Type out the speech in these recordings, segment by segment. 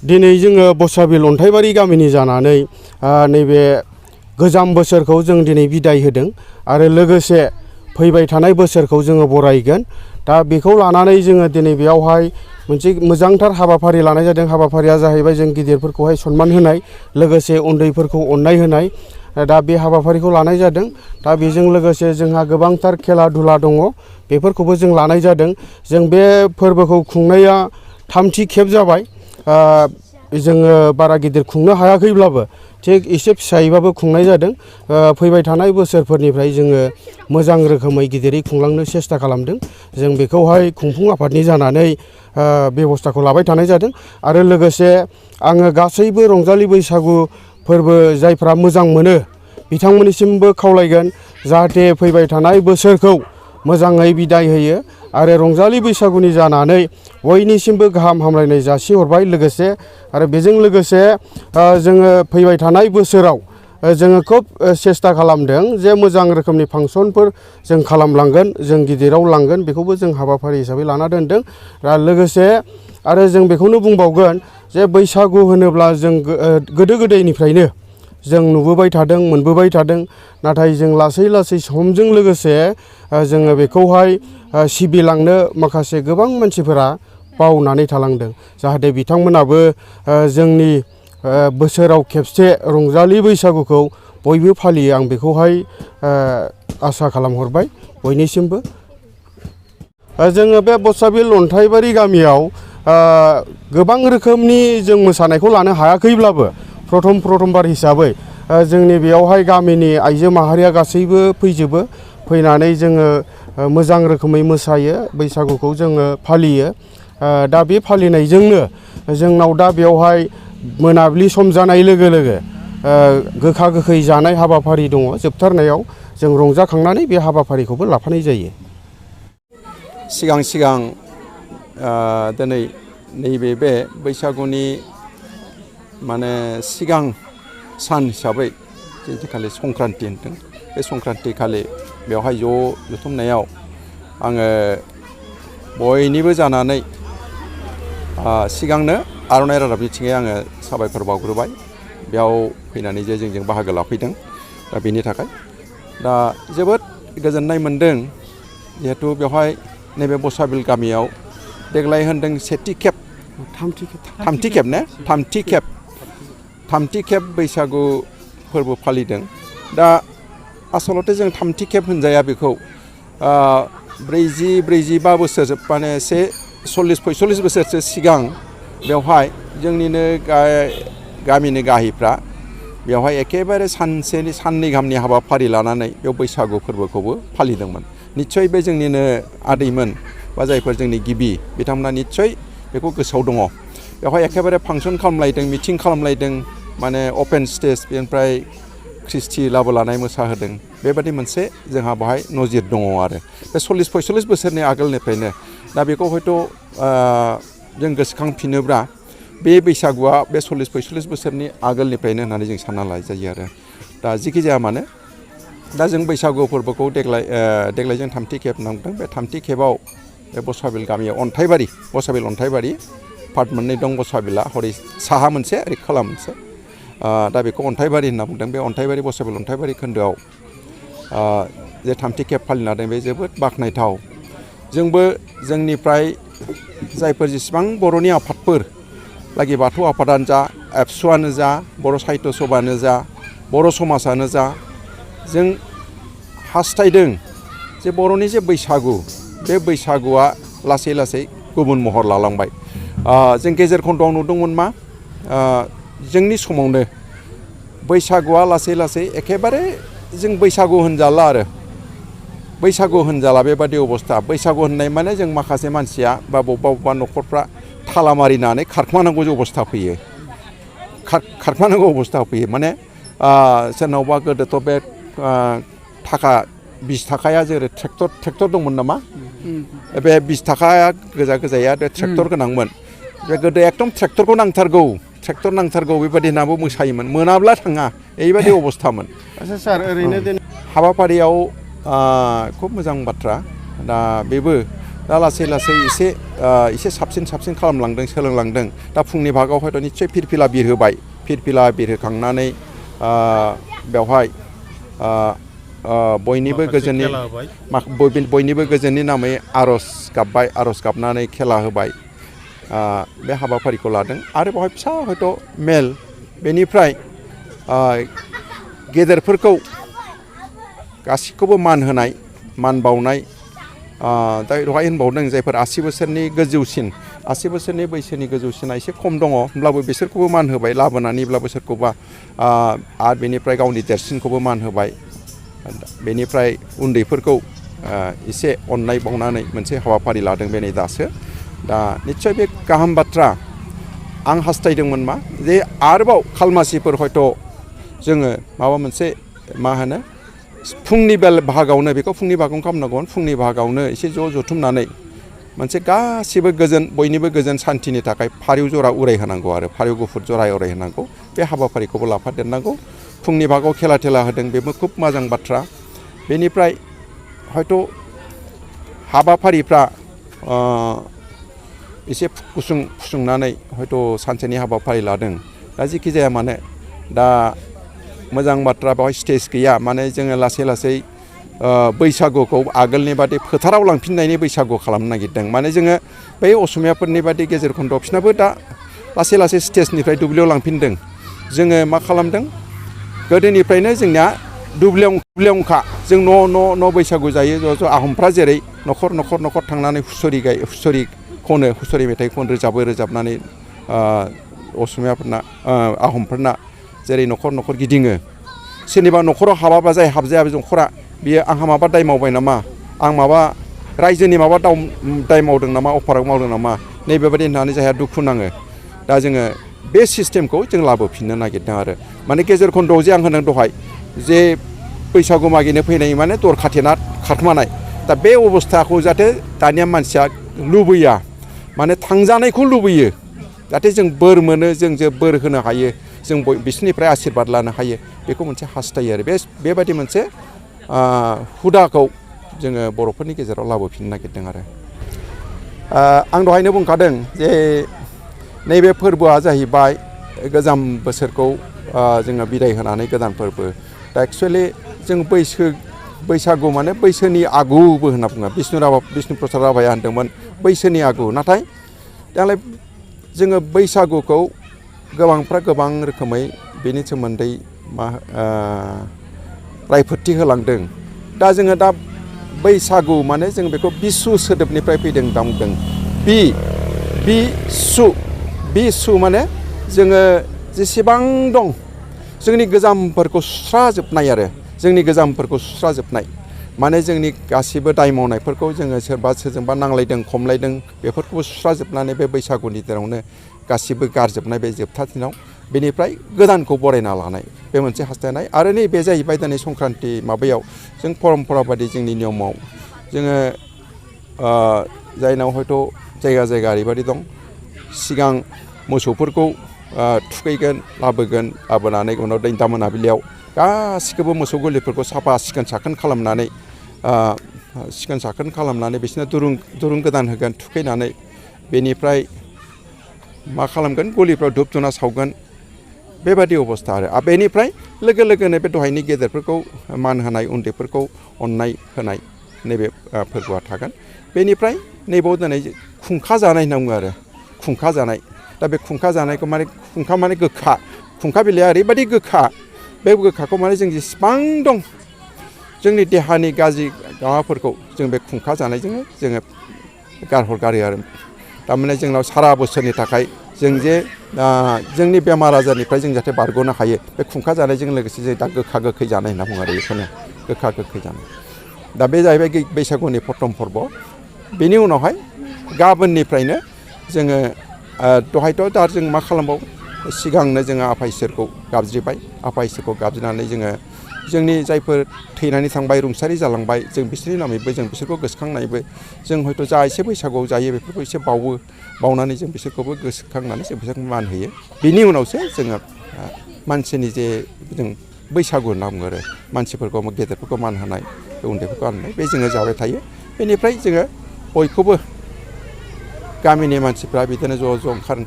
दिनै जोङो बसाबिल अन्थाइबारि गामिनि जानानै नैबे गोजाम बोसोरखौ जों दिनै बिदाय होदों आरो लोगोसे फैबाय थानाय बोसोरखौ जोङो बरायगोन। दा बेखौ लानानै जोङो दिनै बेयावहाय मोनसे मोजांथार हाबाफारि लानाय जादों। हाबाफारिया जाहैबाय जों गिदिरफोरखौहाय सनमान होनाय, लोगोसे उन्दैफोरखौ अननाय होनाय। दा बे हाबाफारिखौ लानाय जादों। दा बेजों लोगोसे जोंहा गोबांथार खेला धुला दङ, बेफोरखौबो जों लानाय जादों। जों बे फोरबोखौ खुंनाया थामथि खेब जाबाय। जोङो बारा गिदिर खुंनो हायाखैब्लाबो थिग एसे फिसायैबाबो खुंनाय जादों। फैबाय थानाय बोसोरफोरनिफ्राय जोङो मोजां रोखोमै गिदिरै खुंलांनो सेस्था खालामदों। जों बेखौहाय खुंफुं आफादनि जानानै बेबस्थाखौ लाबाय थानाय जादों। आरो लोगोसे आङो गासैबो रंजालि बैसागु फोरबो जायफ्रा मोजां मोनो बिथांमोननिसिमबो खावलायगोन जाहाथे फैबाय थानाय बोसोरखौ मोजाङै बिदाय होयो आरो रंजालि बैसागुनि जानानै बयनिसिमबो गाहाम हामलायनाय जासिहरबाय। लोगोसे आरो बेजों लोगोसे जोङो फैबाय थानाय बोसोराव जोङो खोब सेस्था खालामदों जे मोजां रोखोमनि फांसनफोर जों खालामलांगोन, जों गिदिराव लांगोन, बेखौबो जों हाबाफारि हिसाबै लाना दोनदों। लोगोसे आरो जों बेखौनो बुंबावगोन जे बैसागु होनोब्ला जों गोदो गोदायनिफ्रायनो जों नुबोबाय थादों, मोनबोबाय थादों। नाथाय जों लासै लासै समजों लोगोसे जोङो बेखौहाय सिबिलांनो माखासे गोबां मानसिफोरा बावनानै थालांदों। जाहाथे बिथांमोनाबो जोंनि बोसोराव खेबसे रंजालि बैसागुखौ बयबो फालियो, आं बेखौहाय आसा खालामहरबाय बयनिसिमबो। जोङो बे बसाबिल अन्थाइबारि गामियाव गोबां रोखोमनि जों मोसानायखौ लानो हायाखैब्लाबो प्रथमबार हिसाबै जोंनि बेयावहाय गामिनि आइजो माहारिया गासैबो फैजोबो। फैनानै जोङो मोजां रोखोमै मोसायो, बैसागुखौ जोङो फालियो। दा बे फालिनायजोंनो जोंनाव दा बेवहाय मोनाबिलि सम जानाय लोगो लोगो गोखा गोखै जानाय हाबाफारि दङ। जोबथारनायाव जों रंजाखांनानै बे हाबाफारिखौबो लाफानाय जायो। सिगां दिनै नैबे बे बैसागुनि माने सिगां सान हिसाबै जिखालि संक्रान्ति होनदों, बे संक्रान्ति खालि बेवहाय जथुमनायाव आङो बयनिबो जानानै सिगांनो आर'नाइ रादाबनिथिङै आङो साबायखर बावग्रोबाय, बेयाव फैनानै जे जोंजों बाहागो लाफैदों। दा बेनि थाखाय दा जोबोद गोजोननाय मोनदों। जिहेथु बेवहाय नैबे बसाबिल गामियाव देग्लाय होनदों थामथि खेब बैसागु फोरबो फालिदों। दा आसलथे जों थामथि खेब होनजाया बेखौ 40-45 बोसोर माने 40-45 बोसोरसो सिगां बेवहाय जोंनिनो गामिनि गाहायफ्रा बेवहाय एखेबारे साननै गाहामनि हाबाफारि लानानै बेयाव बैसागु फोरबोखौबो फालिदोंमोन। निस्सय बे जोंनिनो आदैमोन बा जायफोर जोंनि गिबि बिथांमोना निस्सय बेखौ गोसोआव दङ। बेवहाय एखेबारे फांसन खालामलायदों, मिथिं खालामलायदों, माने अपेन स्टेज, बेनिफ्राय ख्रिस्टि लाबोलानाय मोसाहोदों। बेबादि मोनसे जोंहा बेवहाय नजिर दङ आरो बे 40-45 बोसोरनि आगोलनिफ्रायनो। दा बेखौ हयथ' जों गोसोखांफिनोब्ला बे बैसागुआ बे 40-45 बोसोरनि आगोलनिफ्रायनो होननानै जों सानना लानाय जायो आरो। दा जिखि जाया मानो दा जों बैसागु फोरबोखौ देग्लाय जों थामथि खेब नांदों। बे थामथि खेबाव बे बसाबिल गामियाव बसाबिल अन्थाइबारि पार्ट मोननै दं। बसाबिला हरै साहा मोनसे, ओरै खोला मोनसे। दा बेखौ अन्थाइबारि होनना बुंदों। बे बसाबिल अन्थाइबारि खोन्दोआव जे थामथि खेब फालिना दों, बे जोबोद बाख्नायथाव। जोंबो जोंनिफ्राय जायफोर जेसेबां बर'नि आफादफोर लागि बाथौ आफादानो जा, एबसुआनो जा, बर' साहित्य सभानो जा, बर' समाजानो जा, जों हास्थायदों जे बर'नि जे बैसागु, बे बैसागुआ लासै लासै गुबुन महर लालांबाय। जों गेजेर खन्द'आव नुदोंमोन मा जोंनि समावनो बैसागुआ लासै लासै एखेबारे जों बैसागु होनजाला आरो बैसागु होनजाला बेबादि अबस्था। बैसागु होननाय माने जों माखासे मानसिया बा बबेबा न'खरफ्रा थाला मारिनानै खारखोमानांगौ अबस्था फैयो। खारखोमानांगौ अबस्था फैयो माने सोरनावबा गोदोथ' बे थाखा 20 थाखाया जेरै ट्रेक्टर दंमोन नामा, बे 20 थाखाया गोजाया बे ट्रेक्टर गोनांमोन। बे गोदो एकदम ट्रेक्टरखौ नांथारगौ बेबायदि होननाबो मोसायोमोन, मोनाब्ला थाङा, ओरैबायदि अबस्थामोन। आच्चा सार, ओरैनो हाबाफारियाव खुब मोजां बाथ्रा। दा बेबो दा लासै लासै एसे साबसिन खालामलांदों सोलोंलांदों दा फुंनि भागाव हयथ' निस्सय फिरफिला बिरहोबाय फिरफिला बिरहोखांनानै बेवहाय बयनिबो गोजोननि नामै आर'ज गाबबाय आर'ज गाबनानै खेला होबाय बे हाबाफारिखौ लादों आरो बेवहाय फिसा हयथ' मेल बेनिफ्राय गेदेरफोरखौ गासैखौबो मान होनाय मान बावनाय दा दहाय होनबावदों जायफोर 80 बोसोरनि गोजौसिन 80 बोसोरनि बैसोनि गोजौसिना एसे खम दङ होमब्लाबो बिसोरखौबो मान होबाय लाबोनानैब्लाबो सोरखौबा आरो बेनिफ्राय गावनि देरसिनखौबो मान होबाय बेनिफ्राय उन्दैफोरखौ एसे अननाय बावनानै मोनसे हाबाफारि लादों बे नै दासो दा निस्सय बे गाहाम बाथ्रा आं हास्थायदोंमोन जे आरोबाव खालमासिफोर हयथ' जोङो माबा मोनसे मा होनो फुंनि बाहागावनो बेखौ फुंनि बाहागावनो खालामनांगौमोन फुंनि बाहागावनो एसे जथुमनानै मोनसे गासिबो गोजोन बयनिबो गोजोन सान्थिनि थाखाय फारिउ जरा उरायहोनांगौ आरो फारिउ गुफुर जरा उरायहोनांगौ बे हाबाफारिखौबो लाफादेरनांगौ फुंनि बाहागाव खेला थेला होदों बेबो खुब मोजां बाथ्रा बेनिफ्राय हयथ' हाबाफारिफ्रा एसे फुसुंनानै हयथ' सानसेनि हाबाफारि लादों दा जेखि जाया मानो दा मोजां बाथ्रा बेवहाय स्टेज गैया माने जोङो लासै बैसागुखौ आगोलनि बादि फोथाराव लांफिननायनि बैसागु खालामनो नागिरदों माने जोङो बै असमियाफोरनि बादि गेजेर खन्द'आव बिसोरनाबो दा लासै स्टेजनिफ्राय दुब्लियाव लांफिनदों जोङो मा खालामदों गोदोनिफ्रायनो जोंनिया दुब्लियावनोखा जों न' बैसागु जायो ज' आहमफ्रा जेरै न'खर थांनानै हुसुरि मेथाइ खनो रोजाबनानै असमियाफोरना आहमफोरना जेरै न'खर गिदिङो सोरनिबा न'खराव हाबाबा जाय हाबजाया बे न'खरा बियो आंहा माबा दाय मावबाय नामा आं माबा रायजोनि माबा दाय मावदों नामा अफाराग मावदों नामा नैबेबायदि होननानै जायहा दुखु नाङो दा जोङो बे सिस्टेमखौ जों लाबोफिननो नागिरदों आरो माने गेजेर खन्द'आव जे आं होनदों दहाय जे बैसागु मागिनो फैनाय माने दर खाथेना खारखोमानाय दा बे अबस्थाखौ जाहाथे दानिया मानसिया लुबैया माने थांजानायखौ लुबैयो जाहाथे जों बोर मोनो जों जे बोर होनो हायो जों बिसोरनिफ्राय आशीर्बाद लानो हायो बेखौ मोनसे हास्थायो आरो बेबायदि मोनसे हुदाखौ जोङो बर'फोरनि गेजेराव लाबोफिननो नागिरदों आरो आं दहायनो बुंखादों जे नैबे फोरबोआ जाहैबाय गोजाम बोसोरखौ जोङो बिदाय होनानै गोदान फोरबो दा एक्सुवेलि जों बैसागु माने बैसोनि आगुबो होनना बुङो बिष्णु प्रसाद राभाया होनदोंमोन बैसोनि आगु नाथाय दालाय जोङो बैसागुखौ गोबांफ्रा गोबां रोखोमै बेनि सोमोन्दै रायफोरथि होलांदों दा जोङो दा बैसागु माने जों बेखौ बिसु सोदोबनिफ्राय फैदों दा बुंदों बिसु माने जोङो जेसेबां दं जोंनि गोजामफोरखौ सुस्राजोबनाय माने जोंनि गासिबो दाय मावनायफोरखौ जोङो सोरजोंबा नांलायदों खमलायदों बेफोरखौबो सुस्राजोबनानै बे बैसागुनि दिनावनो गासिबो गारजोबनाय बे जोबथा दिनाव बेनिफ्राय गोदानखौ बरायना लानाय बे मोनसे हास्थायनाय आरो नैबे जाहैबाय दिनै संक्रान्ति माबायाव जों परम्परा बादि जोंनि नियमाव जोङो जायनाव हयथ' जायगा ओरैबायदि दं सिगां मोसौफोरखौ थुखैगोन लाबोनानै उनाव दा मोनाबिलियाव गासिखौबो मोसौ गलिफोरखौ साफा सिखोन साखोन खालामनानै बिसोरनो दुरुं गोदान होगोन थुखैनानै बेनिफ्राय मा खालामगोन गलिफ्राव धुप धुना सावगोन बेबादि अबस्था आरो बेनिफ्राय लोगो लोगोनो बे दहायनि गेदेरफोरखौ मान होनाय उन्दैफोरखौ अननाय होनाय नैबे फोरबोआ थागोन बेनिफ्राय नैबाव दिनै खुंखा जानाय होनना बुङो आरो खुंखा जानाय दा बे खुंखा जानायखौ खुंखा माने गोखा खुंखा बिलाइआ ओरैबायदि गोखा बे गोखाखौ माने जों जेसेबां दं जोंनि देहानि गाज्रि माबाफोरखौ जों बे खुंखा जानायजोंनो जोङो गारहरगारो आरो थारमाने जोंनाव सारा बोसोरनि थाखाय जों जे जोंनि बेमार आजारनिफ्राय जों जाहाथे बारग'नो हायो बे खुंखा जानायजों लोगोसे जों दा गोखा गोखै जानाय होनना बुङो आरो बेखौनो गोखा गोखै जानाय दा बे जाहैबाय बैसागुनि प्रथम फोरबो बेनि उनावहाय गाबोननिफ्रायनो जोङो दहायथ' दा जों मा खालामबाव सिगांनो जोङो आफा इसोरखौ गाबज्रिबाय आफा इसोरखौ गाबज्रिनानै जोङो जोंनि जायफोर थैनानै थांबाय रुंसारि जालांबाय जों बिसोरनि नामैबो जों बिसोरखौ गोसोखांनायबो जों हयथ' जा एसे बैसागुआव जायो बेफोरखौ एसे बावनानै जों बिसोरखौबो गोसोखांनानै जों बिसोरखौ मान होयो बिनि उनावसो जोङो मानसिनि जे जों बैसागु होनना बुङो आरो मानसिफोरखौ गेदेरफोरखौ मान होनाय उन्दैफोरखौ मान होनाय बे जोङो जाबाय थायो बेनिफ्राय जोङो बयखौबो गामिनि मानसिफ्रा बिदिनो ज' ज' ओंखार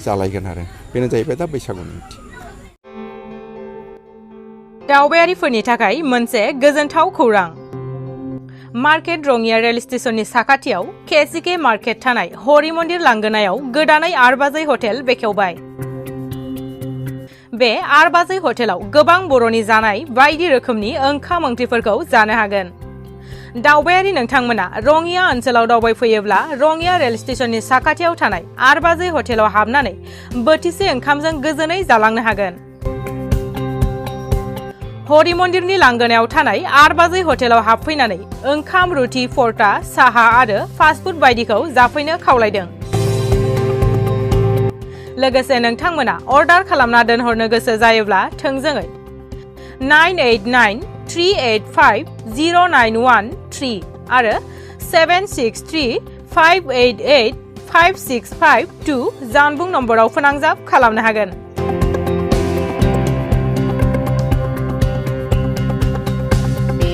जालायगोन आरो बेनो जाहैबाय दा बैसागुनि ओंथि। दावबायारिफोरनि थाखाय मोनसे गोजोनथाव खौरां। मार्केट रङिया रेल स्टेशननि साखाथियाव केसिके मार्केट थानाय हरि मन्दिर लांगोनायाव गोदानै आरबाजै हटेल बेखेवबाय। बे आरबाजै हटेलाव गोबां बर'नि जानाय बायदि रोखोमनि ओंखाम ओंख्रिफोरखौ जानो हागोन। दावबायारि नोंथांमोना रङिया ओनसोलाव दावबायफैयोब्ला रङिया रेल स्टेशननि साखाथियाव थानाय आरबाजै हटेलाव हाबनानै बोथिसे ओंखामजों गोजोनै जालांनो हागोन। हरि मन्दिरनि लांगोनायाव थानाय आरबाजै हटेलाव हाबफैनानै ओंखाम, रुथि, परटा, साहा आरो फास्टफुड बायदिखौ जाफैनो खावलायदों। लोगोसे नोंथांमोना अर्डार खालामना दोनहरनो गोसो जायोब्ला थोंजोङै 9893850913 आरो 7635885652 जानबुं नम्बराव फोनांजाब खालामनो हागोन।